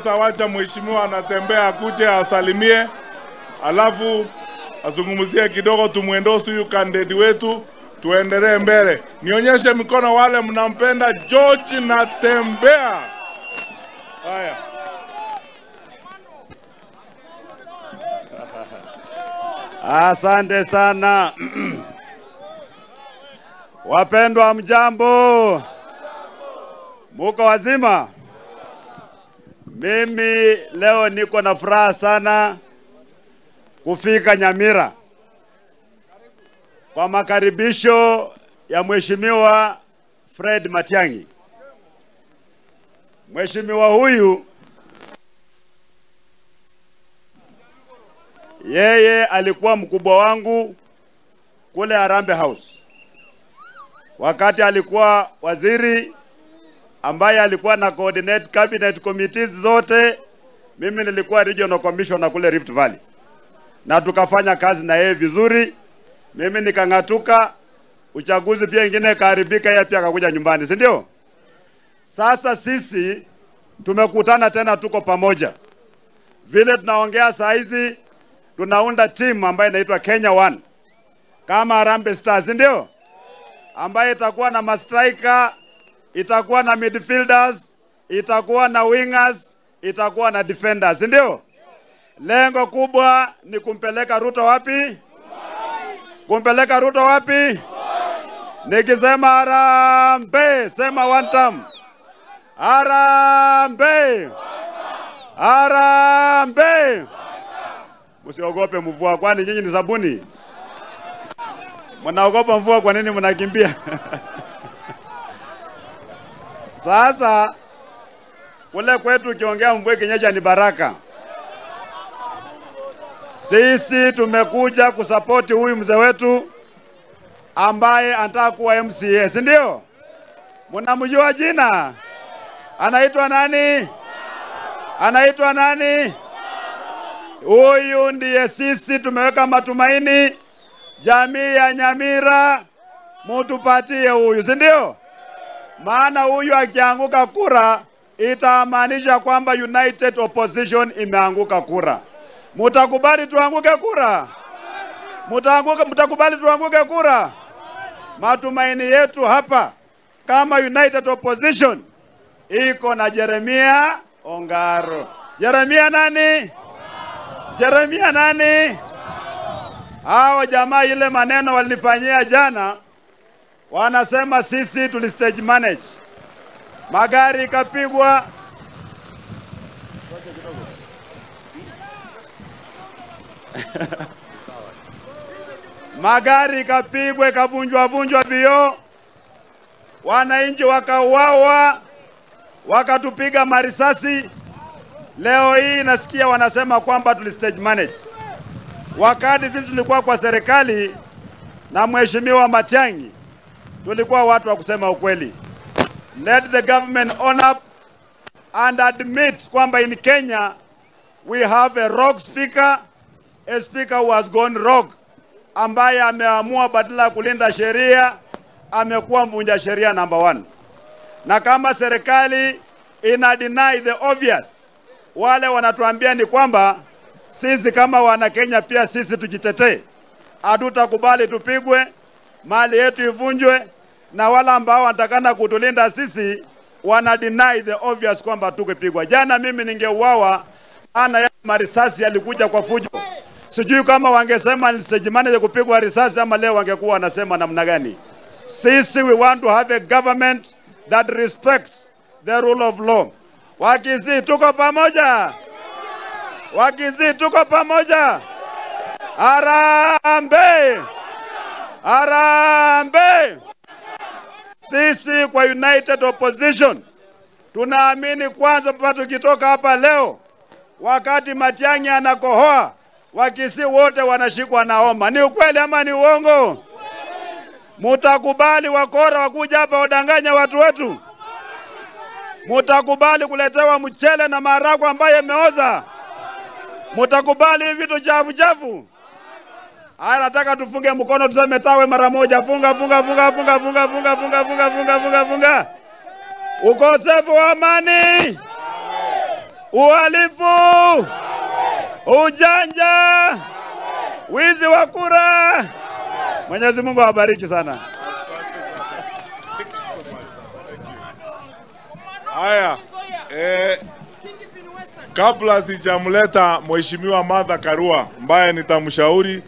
Sasa wacha mheshimiwa anatembea akuje asalimie, alafu azungumzie kidogo, tumuendorse huyu candidate wetu, tuendelee mbele. Nionyeshe mikono wale mnampenda George Natembeya. Haya. Asante sana. Wapendwa, mjambo? Muko wazima? Mimi leo niko na furaha sana kufika Nyamira kwa makaribisho ya Mheshimiwa Fred Matiang'i. Mheshimiwa huyu yeye alikuwa mkubwa wangu kule Harambee House wakati alikuwa waziri ambaye alikuwa na coordinate cabinet committees zote. Mimi nilikuwa regional commissioner kule Rift Valley, na tukafanya kazi na yeye vizuri. Mimi nikangatuka, uchaguzi pia ingine kaharibika, yeye pia akakuja nyumbani, si ndio? Sasa sisi tumekutana tena, tuko pamoja. Vile tunaongea saa hizi tunaunda team ambayo inaitwa Kenya One kama Harambee Stars, si ndio? Ambayo itakuwa na mastriker, itakuwa na midfielders, itakuwa na wingers, itakuwa na defenders, si ndio? Lengo kubwa ni kumpeleka Ruto wapi? Kumpeleka Ruto wapi? Nikisema harambee, sema one time. Harambee! Harambee! Msiogope mvua, kwani nyinyi ni sabuni? Mnaogopa mvua, kwa nini mnakimbia? Sasa kule kwetu ukiongea mvua ikinyesha ni baraka. Sisi tumekuja kusapoti huyu mzee wetu ambaye anataka kuwa MCA, si ndio? Mnamjua jina? Anaitwa nani? Anaitwa nani? Huyu ndiye sisi tumeweka matumaini. Jamii ya Nyamira, mutupatie huyu, si ndio? Maana huyu akianguka kura itamaanisha kwamba United Opposition imeanguka kura. Mutakubali tuanguke kura? Mutakubali tuanguke kura? Matumaini yetu hapa kama United Opposition iko na Jeremia Ongaro. Jeremia nani? Jeremia nani? Hao jamaa ile maneno walinifanyia jana, wanasema sisi tuli stage manage, magari ikapigwa. Magari ikapigwa, ikavunjwa vunjwa vioo, wananchi wakauawa, wakatupiga marisasi. Leo hii nasikia wanasema kwamba tuli stage manage. Wakati sisi tulikuwa kwa serikali na Mheshimiwa Matiang'i, tulikuwa watu wa kusema ukweli. Let the government own up and admit kwamba in Kenya we have a rogue speaker, a speaker who has gone rogue, ambaye ameamua badala kulinda sheria amekuwa mvunja sheria number 1. Na kama serikali ina deny the obvious, wale wanatuambia ni kwamba sisi kama wana Kenya pia sisi tujitetee. Hatutakubali tupigwe, mali yetu ivunjwe, na wala ambao wanatakana kutulinda sisi wana deny the obvious kwamba tukipigwa. Jana mimi ningeuawa, ana ya marisasi yalikuja kwa fujo. Sijui kama wangesema ni stage manager kupigwa risasi ama leo wangekuwa wanasema namna gani. Sisi we want to have a government that respects the rule of law. Wakisii tuko pamoja. Wakisii tuko pamoja. Harambee! Harambee! Sisi kwa United Opposition tunaamini kwanza, tukitoka hapa leo, wakati Matiang'i anakohoa, Wakisii wote wanashikwa na homa. Ni ukweli ama ni uongo? Mutakubali wakora wakuja hapa wadanganya watu wetu? Mutakubali kuletewa mchele na maharagwe ambaye yameoza? Mutakubali vitu chafu chafu? Haya, nataka tufunge mkono tuseme tawe mara moja. Funga, funga, funga, funga, funga, funga, funga, funga, funga, funga, funga. Ukosefu wa amani. Uhalifu, ujanja, wizi wa kura. Mwenyezi Mungu awabariki sana. Haya, kabla sijamleta Mheshimiwa Martha Karua ambaye nitamshauri